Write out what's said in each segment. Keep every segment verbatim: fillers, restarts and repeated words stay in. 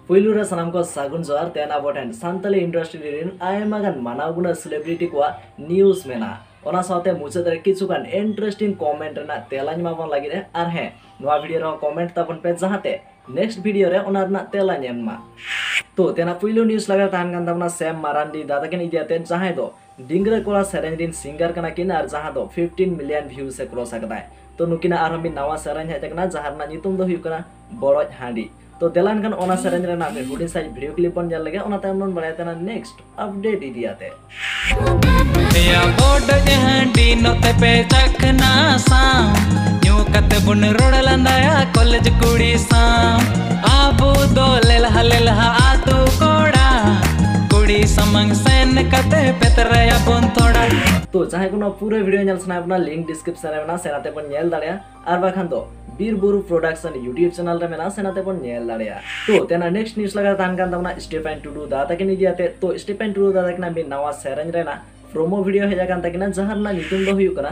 ᱯᱩᱭᱞᱩ ᱨᱮ ᱥᱟᱱᱟᱢ ᱠᱚ ᱥᱟᱹᱜᱩᱱ ᱡᱚᱦᱟᱨ᱾ ᱛᱮᱦᱮᱧ ᱟᱵᱚ ᱴᱷᱮᱱ ᱥᱟᱱᱛᱟᱲᱤ ᱤᱱᱰᱟᱥᱴᱨᱤ ᱨᱮᱱ ᱟᱭᱢᱟ ᱜᱟᱱ ᱢᱟᱱᱟᱣ ᱜᱩᱱᱟᱹ ᱥᱮᱞᱤᱵᱨᱤᱴᱤ ᱠᱚᱣᱟᱜ ᱱᱤᱭᱩᱡ ᱢᱮᱱᱟᱜᱼᱟ᱾ ᱚᱱᱟ ᱥᱟᱶᱛᱮ ᱢᱩᱪᱟᱹᱫ ᱨᱮ ᱠᱤᱪᱷᱩ ᱜᱟᱱ ᱤᱱᱴᱟᱨᱮᱥᱴᱤᱝ ᱠᱚᱢᱮᱱᱴ ᱨᱮᱱᱟᱜ ᱛᱮᱞᱟᱧ ᱮᱢᱟ ᱵᱚᱱ ᱞᱟᱹᱜᱤᱫ ᱮ᱾ ᱟᱨ ᱦᱮᱸ, ᱱᱚᱣᱟ ᱵᱷᱤᱰᱤᱭᱳ ᱨᱮᱦᱚᱸ ᱠᱚᱢᱮᱱᱴ ᱛᱟᱵᱚᱱ ᱯᱮ, ᱡᱟᱦᱟᱸᱛᱮ ᱱᱮᱠᱥᱴ ᱵᱷᱤᱰᱤᱭᱳ ᱨᱮ ᱚᱱᱟ ᱨᱮᱱᱟᱜ ᱛᱮᱞᱟᱧ ᱮᱢ ᱢᱟ᱾ ᱛᱚ, ᱛᱮᱱᱟᱜ ᱯᱩᱭᱞᱩ ᱱᱤᱭᱩᱡ ᱞᱟᱜᱟᱣ ᱛᱟᱦᱮᱱ ᱠᱟᱱ ᱛᱟᱵᱚᱱᱟ ᱥᱮᱢ ᱢᱟᱨᱟᱱᱰᱤ ᱫᱟᱫᱟ ᱛᱟᱹᱠᱤᱱ ᱤᱫᱤ ᱟᱛᱮ, ᱡᱟᱦᱟᱸᱭ ᱫᱚ ᱰᱤᱝᱜᱽᱨᱟᱹ ᱠᱚᱲᱟ ᱥᱮᱨᱮᱧ ᱨᱤᱱ ᱥᱤᱝᱜᱟᱨ ᱠᱟᱱᱟ ᱠᱤᱱ ᱟᱨ ᱡᱟᱦᱟᱸ ᱫᱚ ᱯᱷᱤᱯᱴᱤᱱ ᱢᱤᱞᱤᱭᱚᱱ ᱵᱷᱤᱭᱩᱡ ᱮ ᱠᱨᱚᱥ ᱟᱠᱟᱫᱟᱭ᱾ ᱛᱚ, ᱱᱩᱠᱤᱱᱟᱜ ᱟᱨᱦᱚᱸ ᱢᱤᱫ ᱱᱟᱣᱟ ᱥᱮᱨᱮᱧ ᱦᱮᱡ ᱟᱠᱟᱱᱟ, ᱡᱟᱦᱟᱸ ᱨᱮᱱᱟᱜ ᱧᱩᱛᱩᱢ ᱫᱚ ᱦᱩᱭᱩᱜ ᱠᱟᱱᱟ ᱵᱚᱲᱚᱡ ᱦᱟᱺᱰᱤ᱾ ᱛᱚ, ᱫᱮᱞᱟ ᱮᱱᱠᱷᱟᱱ ᱚᱱᱟ ᱥᱮᱨᱮᱧ ᱨᱮᱱᱟᱜ ᱢᱤᱫ ᱦᱩᱰᱤᱧ ᱥᱟᱺᱦᱤᱡ ᱵᱷᱤᱰᱤᱭᱳ ᱠᱞᱤᱯ ᱵᱚᱱ ᱧᱮᱞ ᱞᱮᱜᱮ, ᱚᱱᱟ ᱛᱟᱭᱚᱢ ᱵᱚᱱ ᱵᱟᱲᱟᱭ ᱛᱟᱦᱮᱱᱟ ᱱᱮᱠᱥᱴ ᱟᱯᱰᱮᱴ ᱤᱫᱤ ᱟᱛᱮ᱾ ᱭᱟ ᱵᱚᱰᱚᱡ ᱦᱟᱺᱰᱤ ᱱᱚᱛᱮ ᱯᱮ ᱪᱟᱠᱷᱱᱟ ᱥᱟᱶ, ᱧᱩ ᱠᱟᱛᱮ ᱵᱚᱱ ᱨᱚᱲ ᱞᱟᱸᱫᱟᱭᱟ ᱠᱚᱞᱮᱡᱽ ᱠᱩᱲᱤ ᱥᱟᱶ᱾ ᱟᱵᱚ ᱫᱚ ᱞᱮᱞᱦᱟ ᱞᱮᱞᱦᱟ ᱟᱛᱳ ᱠᱚᱲᱟ, ᱠᱩᱲᱤ ᱥᱟᱢᱟᱝ ᱥᱮᱱ ᱠᱟᱛᱮ ᱯᱮᱛᱨᱟᱭᱟᱵᱚᱱ ᱛᱷᱚᱲᱟ᱾ ᱛᱚ, ᱡᱟᱦᱟᱸᱭ ᱠᱚ ᱱᱚᱣᱟ ᱯᱩᱨᱟᱹ ᱵᱷᱤᱰᱤᱭᱳ ᱧᱮᱞ ᱥᱟᱱᱟᱭᱮᱫ ᱵᱚᱱᱟ, ᱞᱤᱝᱠ ᱰᱤᱥᱠᱨᱤᱯᱥᱚᱱ ᱨᱮ ᱢᱮᱱᱟᱜᱼᱟ, ᱥᱮᱱ ᱟᱛᱮ ᱵᱚᱱ ᱧᱮᱞ ᱫᱟᱲᱮᱭᱟᱜᱼᱟ᱾ ᱟᱨ ᱵᱟᱠᱷᱟᱱ ᱫᱚ ᱵᱤᱨ ᱵᱩᱨᱩ ᱯᱨᱚᱰᱟᱠᱥᱚᱱ ᱭᱩᱴᱤᱭᱩᱵ ᱪᱮᱱᱮᱞ ᱨᱮ ᱢᱮᱱᱟᱜᱼᱟ, ᱥᱮᱱ ᱟᱛᱮ ᱵᱚᱱ ᱧᱮᱞ ᱫᱟᱲᱮᱭᱟᱜᱼᱟ᱾ ᱛᱚ, ᱛᱮᱱᱟᱜ ᱱᱮᱠᱥᱴ ᱱᱤᱭᱩᱡ ᱞᱟᱜᱟᱣ ᱛᱟᱦᱮᱱ ᱠᱟᱱ ᱛᱟᱵᱚᱱᱟ ᱥᱴᱤᱯᱷᱮᱱ ᱴᱩᱰᱩ ᱫᱟᱫᱟ ᱛᱟᱹᱠᱤᱱ ᱤᱫᱤ ᱟᱛᱮ᱾ ᱛᱚ, ᱥᱴᱤᱯᱷᱮᱱ ᱴᱩᱰᱩ ᱫᱟᱫᱟ ᱛᱟᱹᱠᱤᱱᱟᱜ ᱢᱤᱫ ᱱᱟᱣᱟ ᱥᱮᱨᱮᱧ ᱨᱮᱱᱟᱜ ᱯᱨᱳᱢᱳ ᱵᱷᱤᱰᱤᱭᱳ ᱦᱮᱡ ᱟᱠᱟᱱ ᱛᱟᱹᱠᱤᱱᱟ, ᱡᱟᱦᱟᱸ ᱨᱮᱱᱟᱜ ᱧᱩᱛᱩᱢ ᱫᱚ ᱦᱩᱭᱩᱜ ᱠᱟᱱᱟ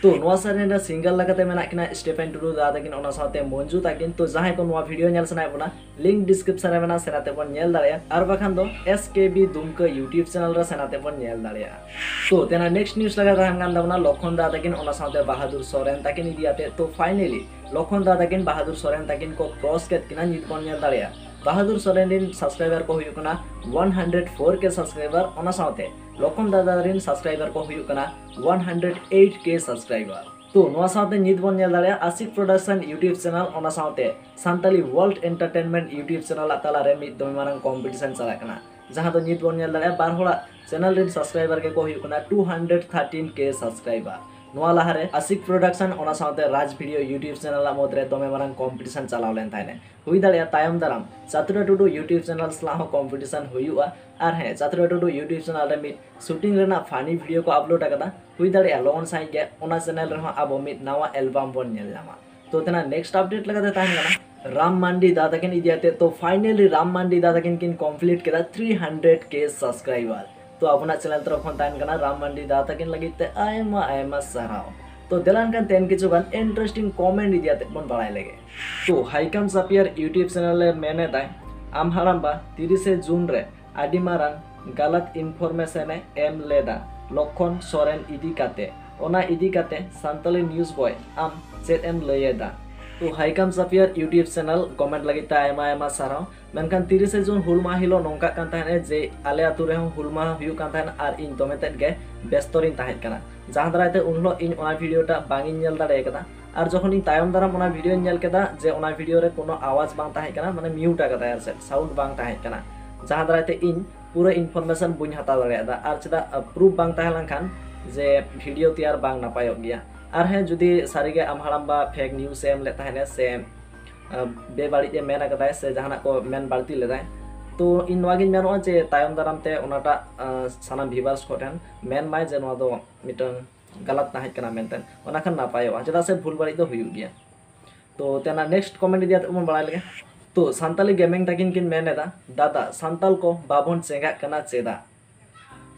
ᱛᱚ, ᱱᱚᱣᱟ ᱥᱮᱨᱮᱧ ᱨᱮ ᱥᱤᱝᱜᱟᱨ ᱞᱮᱠᱟᱛᱮ ᱢᱮᱱᱟᱜ ᱠᱤᱱᱟ ᱥᱴᱤᱯᱷᱮᱱ ᱴᱩᱰᱩ ᱫᱟᱫᱟ ᱛᱟᱹᱠᱤᱱ, ᱚᱱᱟ ᱥᱟᱶᱛᱮ ᱢᱚᱧᱡᱩ ᱛᱟᱹᱠᱤᱱ᱾ ᱛᱚ, ᱡᱟᱦᱟᱸᱭ ᱠᱚ ᱱᱚᱣᱟ ᱵᱷᱤᱰᱤᱭᱳ ᱧᱮᱞ ᱥᱟᱱᱟᱭᱮᱫ ᱵᱚᱱᱟ, ᱞᱤᱝᱠ ᱰᱤᱥᱠᱨᱤᱯᱥᱚᱱ ᱨᱮ ᱢᱮᱱᱟᱜᱼᱟ, ᱥᱮᱱ ᱟᱛᱮ ᱵᱚᱱ ᱧᱮᱞ ᱫᱟᱲᱮᱭᱟᱜᱼᱟ᱾ ᱟᱨ ᱵᱟᱠᱷᱟᱱ ᱫᱚ ᱮᱥ ᱠᱮ ᱵᱤ ᱫᱩᱢᱠᱟᱹ ᱭᱩᱴᱤᱭᱩᱵ ᱪᱮᱱᱮᱞ ᱨᱮ ᱥᱮᱱ ᱟᱛᱮ ᱵᱚᱱ ᱧᱮᱞ ᱫᱟᱲᱮᱭᱟᱜᱼᱟ᱾ ᱛᱚ, ᱛᱮᱱᱟᱜ ᱱᱮᱠᱥᱴ ᱱᱤᱭᱩᱡ ᱞᱟᱜᱟᱣ ᱛᱟᱦᱮᱱ ᱠᱟᱱ ᱛᱟᱵᱚᱱᱟ ᱞᱚᱠᱷᱚᱱ ᱫᱟᱫᱟ ᱛᱟᱹᱠᱤᱱ, ᱚᱱᱟ ᱥᱟᱶᱛᱮ ᱵᱟᱦᱟᱫᱩᱨ ᱥᱚᱨᱮᱱ ᱛᱟᱹᱠᱤᱱ ᱤᱫᱤ ᱟᱛᱮ᱾ ᱛᱚ, ᱯᱷᱟᱭᱱᱮᱞᱤ ᱞᱚᱠᱷᱚᱱ ᱫᱟᱫᱟ ᱛᱟᱹᱠᱤᱱ ᱵᱟᱦᱟᱫᱩᱨ ᱥᱚᱨᱮᱱ ᱛᱟᱹᱠᱤᱱ ᱠᱚ ᱠᱨᱚᱥ ᱠᱮᱫ ᱠᱤᱱᱟ, ᱱᱤᱛ ᱵᱚᱱ ᱧᱮᱞ ᱫᱟᱲᱮᱭᱟᱜᱼᱟ᱾ ᱵᱟᱦᱟᱫᱩᱨ ᱥᱚᱨᱮᱱ ᱨᱤᱱ ᱥᱟᱵᱥᱠᱨᱟᱭᱵᱟᱨ ᱠᱚ ᱦᱩᱭᱩᱜ ᱠᱟᱱᱟ ᱚᱣᱟᱱ ᱦᱟᱱᱰᱨᱮᱰ ᱯᱷᱳᱨ ᱠᱮ ᱥᱟᱵᱥᱠᱨᱟᱭᱵᱟᱨ, ᱚᱱᱟ ᱥᱟᱶᱛᱮ ᱞᱚᱠᱷᱚᱱ ᱫᱟᱫᱟ ᱨᱤᱱ ᱥᱟᱵᱥᱠᱨᱟᱭᱵᱟᱨ ᱠᱚ ᱦᱩᱭᱩᱜ ᱠᱟᱱᱟ ᱚᱣᱟᱱ ᱦᱟᱱᱰᱨᱮᱰ ᱮᱭᱤᱴ ᱠᱮ ᱥᱟᱵᱥᱠᱨᱟᱭᱵᱟᱨ᱾ ᱛᱚ, ᱱᱚᱣᱟ ᱥᱟᱶᱛᱮ ᱱᱤᱛ ᱵᱚᱱ ᱧᱮᱞ ᱫᱟᱲᱮᱭᱟᱜᱼᱟ ᱟᱥᱤᱠ ᱯᱨᱚᱰᱟᱠᱥᱚᱱ ᱭᱩᱴᱤᱭᱩᱵ ᱪᱮᱱᱮᱞ, ᱚᱱᱟ ᱥᱟᱶᱛᱮ Santali world entertainment YouTube channel ᱟᱜ ᱛᱟᱞᱟᱨᱮ ᱢᱤᱫ ᱫᱚᱢᱮ ᱢᱟᱨᱟᱝ ᱠᱚᱢᱯᱤᱴᱤᱥᱚᱱ ᱪᱟᱞᱟᱜ ᱠᱟᱱᱟ, ᱡᱟᱦᱟᱸ ᱫᱚ ᱱᱤᱛ ᱵᱚᱱ ᱧᱮᱞ ᱫᱟᱲᱮᱭᱟᱜᱼᱟ ᱵᱟᱨ ᱦᱚᱲᱟᱜ ᱪᱮᱱᱮᱞ ᱨᱤᱱ ᱥᱟᱵᱥᱠᱨᱟᱭᱵᱟᱨ ᱜᱮᱠᱚ ᱦᱩᱭᱩᱜ ᱠᱟᱱᱟ ᱴᱩ ᱦᱟᱱᱰᱨᱮᱰ ᱛᱷᱟᱨᱴᱤᱱ ᱠᱮ ᱥᱟᱵᱥᱠᱨᱟᱭᱵᱟᱨ᱾ ᱱᱚᱣᱟ ᱞᱟᱦᱟᱨᱮ ᱟᱥᱤᱠ ᱯᱨᱚᱰᱟᱠᱥᱚᱱ, ᱚᱱᱟ ᱥᱟᱶᱛᱮ ᱨᱟᱡᱽ ᱵᱷᱤᱰᱤᱭᱳ ᱭᱩᱴᱤᱭᱩᱵ ᱪᱮᱱᱮᱞ ᱟᱜ ᱢᱩᱫᱽᱨᱮ ᱫᱚᱢᱮ ᱢᱟᱨᱟᱝ ᱠᱚᱢᱯᱤᱴᱤᱥᱚᱱ ᱪᱟᱞᱟᱣ ᱞᱮᱱ ᱛᱟᱦᱮᱸᱱᱟ᱾ ᱦᱩᱭ ᱫᱟᱲᱮᱭᱟᱜᱼᱟ ᱛᱟᱭᱚᱢ ᱫᱟᱨᱟᱢ ᱪᱟᱛᱩᱨᱟ ᱴᱩᱰᱩ ᱭᱩᱴᱤᱭᱩᱵ ᱪᱮᱱᱮᱞ ᱥᱟᱞᱟᱜ ᱦᱚᱸ ᱠᱚᱢᱯᱤᱴᱤᱥᱚᱱ ᱦᱩᱭᱩᱜᱼᱟ᱾ ᱟᱨ ᱦᱮᱸ, ᱪᱟᱛᱩᱨᱟ ᱴᱩᱰᱩ ᱭᱩᱴᱤᱭᱩᱵ ᱪᱮᱱᱮᱞ ᱨᱮ ᱢᱤᱫ ᱥᱩᱴᱤᱝ ᱨᱮᱱᱟᱜ ᱯᱷᱟᱱᱤ ᱵᱷᱤᱰᱤᱭᱳ ᱠᱚ ᱟᱯᱞᱳᱰ ᱟᱠᱟᱫᱟ᱾ ᱦᱩᱭ ᱫᱟᱲᱮᱭᱟᱜᱼᱟ ᱞᱚᱜᱚᱱ ᱥᱟᱺᱦᱤᱡ ᱜᱮ ᱚᱱᱟ ᱪᱮᱱᱮᱞ ᱨᱮᱦᱚᱸ ᱟᱵᱚ ᱢᱤᱫ ᱱᱟᱣᱟ ᱮᱞᱵᱟᱢ ᱵᱚᱱ ᱧᱮᱞ ᱧᱟᱢᱟ᱾ ᱛᱚ, ᱛᱮᱱᱟᱜ ᱱᱮᱠᱥᱴ ᱟᱯᱰᱮᱴ ᱞᱮᱠᱟᱛᱮ ᱛᱟᱦᱮᱱ ᱠᱟᱱᱟ ᱨᱟᱢ ᱢᱟᱱᱰᱤ ᱫᱟ ᱛᱟᱹᱠᱤᱱ ᱤᱫᱤ ᱟᱛᱮ᱾ ᱛᱚ, ᱯᱷᱟᱭᱱᱮᱞᱤ ᱨᱟᱢ ᱢᱟᱱᱰᱤ ᱫᱟ ᱛᱟᱹᱠᱤᱱ ᱠᱤᱱ ᱠᱚᱢᱯᱞᱤᱴ ᱠᱮᱫᱟ ᱛᱷᱨᱤ ᱦᱟᱱᱰᱨᱮᱰ ᱠᱮ ᱥᱟᱵᱥᱠᱨᱟᱭᱵᱟᱨ᱾ ᱛᱚ, ᱟᱵᱚᱱᱟᱜ ᱪᱮᱱᱮᱞ ᱛᱚᱨᱚᱯ ᱠᱷᱚᱱ ᱛᱟᱦᱮᱱ ᱠᱟᱱᱟ ᱨᱟᱢ ᱢᱟᱱᱰᱤ ᱫᱟ ᱛᱟᱹᱠᱤᱱ ᱞᱟᱹᱜᱤᱫ ᱛᱮ ᱟᱭᱢᱟ ᱟᱭᱢᱟ ᱥᱟᱨᱦᱟᱣ᱾ ᱛᱚ ᱫᱮᱞᱟ ᱮᱱᱠᱷᱟᱱ ᱛᱮᱦᱮᱧ ᱠᱤᱪᱷᱩ ᱜᱟᱱ interesting comment ᱤᱫᱤ ᱠᱟᱛᱮ ᱵᱚᱱ ᱵᱟᱲᱟᱭ ᱞᱮᱜᱮ᱾ ᱛᱚ ᱦᱟᱭᱠᱟᱢ ᱥᱟᱯᱤᱭᱟᱨ YouTube channel ᱮ ᱢᱮᱱ ᱮᱫᱟᱭ, ᱟᱢ ᱦᱟᱲᱟᱢᱵᱟ ᱛᱤᱨᱤᱥᱮ ᱡᱩᱱ ᱨᱮ ᱟᱹᱰᱤ ᱢᱟᱨᱟᱝ ᱜᱟᱞᱟᱛ information ᱮ ᱮᱢ ᱞᱮᱫᱟ ᱞᱚᱠᱷᱚᱱ ᱥᱚᱨᱮᱱ ᱤᱫᱤ ᱠᱟᱛᱮ᱾ ᱚᱱᱟ ᱤᱫᱤ ᱠᱟᱛᱮ ᱥᱟᱱᱛᱟᱞᱤ news boy ᱟᱢ ᱪᱮᱫ ᱮᱢ ᱞᱟᱹᱭ ᱮᱫᱟ? ᱛᱚ ᱦᱟᱭᱠᱟᱢ ᱥᱟᱯᱤᱭᱟᱨ YouTube channel comment ᱞᱟᱹᱜᱤᱫ ᱛᱮ ᱟᱭᱢᱟ ᱟᱭᱢᱟ ᱥᱟᱨᱦᱟᱣ᱾ ᱢᱮᱱᱠᱷᱟᱱ ᱛᱤᱨᱤᱥᱮ ᱡᱩᱱ ᱦᱩᱞ ᱢᱟᱦᱟ ᱦᱤᱞᱳᱜ ᱱᱚᱝᱠᱟᱜ ᱠᱟᱱ ᱛᱟᱦᱮᱸᱫ ᱡᱮ ᱟᱞᱮ ᱟᱛᱳ ᱨᱮᱦᱚᱸ ᱦᱩᱞ ᱢᱟᱦᱟ ᱦᱩᱭᱩᱜ ᱠᱟᱱ ᱛᱟᱦᱮᱸᱫ ᱟᱨ ᱤᱧ ᱫᱚᱢᱮ ᱛᱮᱫ ᱜᱮ ᱵᱮᱥᱛᱚ ᱨᱤᱧ ᱛᱟᱦᱮᱸ ᱠᱟᱱᱟ, ᱡᱟᱦᱟᱸ ᱫᱟᱨᱟᱭ ᱛᱮ ᱩᱱ ᱦᱤᱞᱳᱜ ᱤᱧ ᱚᱱᱟ video ᱴᱟᱜ ᱵᱟᱝ ᱤᱧ ᱧᱮᱞ ᱫᱟᱲᱮ ᱠᱟᱫᱟ᱾ ᱟᱨ ᱡᱚᱠᱷᱚᱱ ᱤᱧ ᱛᱟᱭᱚᱢ ᱫᱟᱨᱟᱢ ᱚᱱᱟ video ᱧ ᱧᱮᱞ ᱠᱮᱫᱟ ᱡᱮ ᱚᱱᱟ video ᱨᱮ ᱠᱳᱱᱳ ᱟᱣᱟᱡᱽ ᱵᱟᱝ ᱛᱟᱦᱮᱸ ᱠᱟᱱᱟ, ᱢᱟᱱᱮ mute ᱟᱠᱟᱫᱟᱭ ᱟᱨ ᱪᱮᱫ, sound ᱵᱟᱝ ᱛᱟᱦᱮᱸ ᱠᱟᱱᱟ, ᱡᱟᱦᱟᱸ ᱫᱟᱨᱟᱭ ᱛᱮ ᱤᱧ ᱯᱩᱨᱟᱹ information ᱵᱟᱹᱧ ᱦᱟᱛᱟᱣ ᱫᱟᱲᱮᱭᱟᱫᱟ᱾ ᱟᱨ ᱪᱮᱫᱟᱜ, proof ᱵᱟᱝ ᱛᱟᱦᱮᱸ ᱞᱮᱱᱠᱷᱟᱱ ᱡᱮ video ᱛᱮᱭᱟᱨ ᱵᱟᱝ ᱱᱟᱯᱟᱭᱚᱜ ᱜᱮᱭᱟ᱾ ᱟᱨ ᱦᱮᱸ, ᱡᱩᱫᱤ ᱥᱟᱹᱨᱤᱜᱮ ᱟᱢ ᱦᱟᱲᱟᱢᱵᱟ fake news ᱮ ᱮᱢ ᱞᱮᱫ ᱛᱟᱦᱮᱱᱟ ᱥᱮ ᱵᱮᱵᱟᱹᱲᱤᱡ ᱮ ᱢᱮᱱ ᱟᱠᱟᱫᱟᱭ ᱥᱮ ᱡᱟᱦᱟᱱᱟᱜ ᱠᱚ ᱢᱮᱱ ᱵᱟᱹᱲᱛᱤ ᱞᱮᱫᱟᱭ, ᱛᱚ ᱤᱧ ᱱᱚᱣᱟ ᱜᱤᱧ ᱢᱮᱱᱚᱜᱼᱟ ᱡᱮ ᱛᱟᱭᱚᱢ ᱫᱟᱨᱟᱢ ᱛᱮ ᱚᱱᱟᱴᱟᱜ ᱥᱟᱱᱟᱢ viewers ᱠᱚ ᱴᱷᱮᱱ ᱢᱮᱱ ᱢᱟᱭ ᱡᱮ ᱱᱚᱣᱟ ᱫᱚ ᱢᱤᱫᱴᱟᱝ ᱜᱟᱞᱟᱛ ᱛᱟᱦᱮᱸ ᱠᱟᱱᱟ ᱢᱮᱱᱛᱮ, ᱚᱱᱟ ᱠᱷᱟᱱ ᱱᱟᱯᱟᱭᱚᱜᱼᱟ, ᱪᱮᱫᱟᱜ ᱥᱮ ᱵᱷᱩᱞ ᱵᱟᱹᱲᱤᱡ ᱫᱚ ᱦᱩᱭᱩᱜ ᱜᱮᱭᱟ᱾ ᱛᱚ ᱛᱮᱱᱟ next comment ᱤᱫᱤ ᱠᱟᱛᱮ ᱵᱚᱱ ᱵᱟᱲᱟᱭ ᱞᱮᱜᱮ᱾ ᱛᱚ ᱥᱟᱱᱛᱟᱞᱤ ᱜᱮᱢᱤᱝ ᱛᱟᱹᱠᱤᱱ ᱠᱤᱱ ᱢᱮᱱ ᱮᱫᱟ, ᱫᱟᱫᱟ, ᱥᱟᱱᱛᱟᱞ ᱠᱚ ᱵᱟᱵᱚᱱ ᱪᱮᱸᱜᱷᱟᱜ ᱠᱟᱱᱟ ᱪᱮᱫᱟᱜ?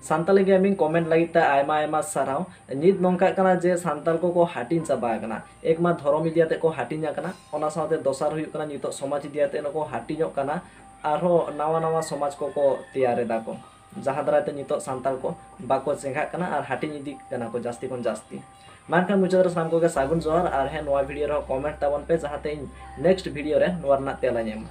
ᱥᱟᱱᱛᱟᱞᱤ ᱜᱮᱢᱤᱝ comment ᱞᱟᱹᱜᱤᱫ ᱛᱮ ᱟᱭᱢᱟ ᱟᱭᱢᱟ ᱥᱟᱨᱦᱟᱣ᱾ ᱱᱤᱛ ᱱᱚᱝᱠᱟᱜ ᱠᱟᱱᱟ ᱡᱮ ᱥᱟᱱᱛᱟᱞ ᱠᱚᱠᱚ ᱦᱟᱹᱴᱤᱧ ᱪᱟᱵᱟ ᱟᱠᱟᱱᱟ, ᱮᱠ ᱢᱟ ᱫᱷᱚᱨᱚᱢ ᱤᱫᱤ ᱠᱟᱛᱮ ᱠᱚ ᱦᱟᱹᱴᱤᱧ ᱟᱠᱟᱱᱟ, ᱚᱱᱟ ᱥᱟᱶᱛᱮ ᱫᱚᱥᱟᱨ ᱦᱩᱭᱩᱜ ᱠᱟᱱᱟ ᱱᱤᱛᱚᱜ ᱥᱚᱢᱟᱡᱽ ᱤᱫᱤ ᱠᱟᱛᱮ ᱠᱚ ᱦᱟᱹᱴᱤᱧᱚᱜ ᱠᱟᱱᱟ, ᱟᱨᱦᱚᱸ ᱱᱟᱣᱟ ᱱᱟᱣᱟ ᱥᱚᱢᱟᱡᱽ ᱠᱚᱠᱚ ᱛᱮᱭᱟᱨ ᱮᱫᱟ ᱠᱚ, ᱡᱟᱦᱟᱸ ᱫᱟᱨᱟᱭ ᱛᱮ ᱱᱤᱛᱚᱜ ᱥᱟᱱᱛᱟᱞ ᱠᱚ ᱵᱟᱠᱚ ᱪᱮᱸᱜᱷᱟᱜ ᱠᱟᱱᱟ ᱟᱨ ᱦᱟᱹᱴᱤᱧ ᱤᱫᱤᱜ ᱠᱟᱱᱟ ᱠᱚ ᱡᱟᱹᱥᱛᱤ ᱠᱷᱚᱱ ᱡᱟᱹᱥᱛᱤ᱾ ᱢᱮᱱᱠᱷᱟᱱ ᱢᱩᱪᱟᱹᱫ ᱨᱮ ᱥᱟᱱᱟᱢ ᱠᱚᱜᱮ ᱥᱟᱹᱜᱩᱱ ᱡᱚᱦᱟᱨ᱾ ᱟᱨ ᱦᱮᱸ, ᱱᱚᱣᱟ video ᱨᱮᱦᱚᱸ comment ᱛᱟᱵᱚᱱ ᱯᱮ, ᱡᱟᱦᱟᱸᱛᱮ ᱤᱧ next video ᱨᱮ ᱱᱚᱣᱟ ᱨᱮᱱᱟᱜ ᱛᱮᱞᱟᱧ ᱮᱢᱟ᱾